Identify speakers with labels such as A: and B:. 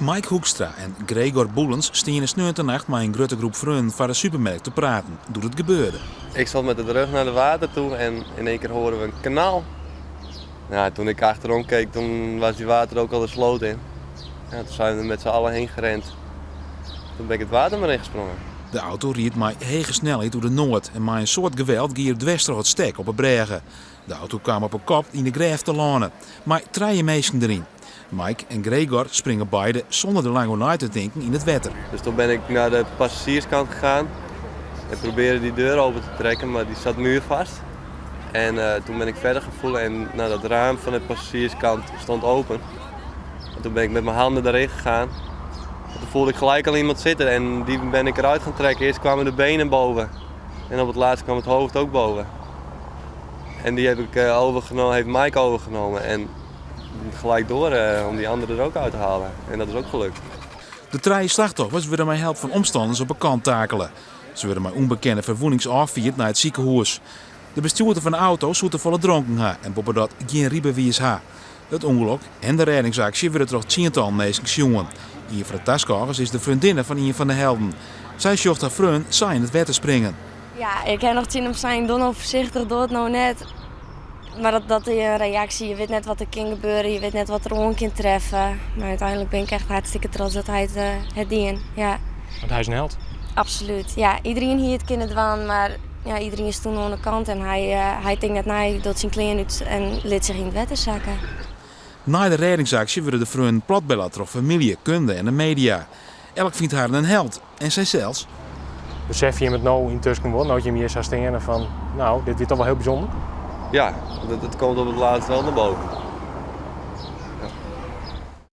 A: Mike Hoekstra en Gregor Boelens stiene sneontenacht mei in grutte groep freonen foar de supermerk te praten doe't it gebeurde.
B: Ik zat met de rug naar de water toe en in één keer hoorden we een knal. Nou, toen ik achterom keek, toen was die water ook al de sloot in. Ja, toen zijn we er met z'n allen heen gerend. Toen ben ik het water maar ingesprongen.
A: De auto ried mei hege snelheid oer de Noard en mei in soad geweld gie er dwers troch it stek op 'e brêge. De auto kaam op 'e kop yn de grêft telâne, mei trije minsken deryn. Mike en Gregor springe beide sûnder der lang oer nei te tinken yn it wetter.
B: Dus toen ben ik naar de passagierskant gegaan en probeerde die deur open te trekken, maar die zat muurvast. En uh, toen ben ik verder gaan voelen en nou, dat raam van de passagierskant stond open. En toen ben ik met mijn handen daarin gegaan. En toen voelde ik gelijk al iemand zitten en die ben ik eruit gaan trekken. Eerst kwamen de benen boven en op het laatst kwam het hoofd ook boven. En die heb ik uh, overgenomen, heeft Mike overgenomen. En gelijk door uh, om die andere er ook uit te halen. En dat is ook gelukt.
A: De trije slachtoffers wurde mei help fan omstanners op 'e kant takele. Se wurde mei ûnbekende ferwûnings ôffierd nei it sikehûs. De bestjoerder fan de auto soe tefolle dronken ha en boppedat gjin rydbewiis ha. It ûngelok en de rêdingsaksje wurde troch tsientallen minsken sjoen. Ien fan de taskôgers is de freondinne fan ien fan de helden. Sy sjocht har freon sa yn it wetter springen.
C: Ja, ik ha noch tsjin him sein, doch no foarsichtich, doch it no net. Mar dat, dat is in reaksje, je wit net wat der kin gebeure, je wit net wat der oan kin treffe. Mar úteinlik bin ik echt hartstikke trots dat hy it uh, hat dien. Ja.
D: Want hy is in held?
C: Absolút, ja. Iderien hie it kinne dwaan, mar ja, iderien stond oan de kant en hy, uh, hy tinkt net nei, docht syn klean út en lit sich yn it wetter sakke.
A: Nei de rêdingsaksje wurde de freonen platbelle troch famylje, kunde en de media. Elk fynt harren in held en sy sels.
D: Besef jim it no yntusken wol, no't jim hjir sa steane fan, nou, dit wie toch wol hiel bysûnder?
B: Ja, dat, dat komt op it laatst wel naar boven.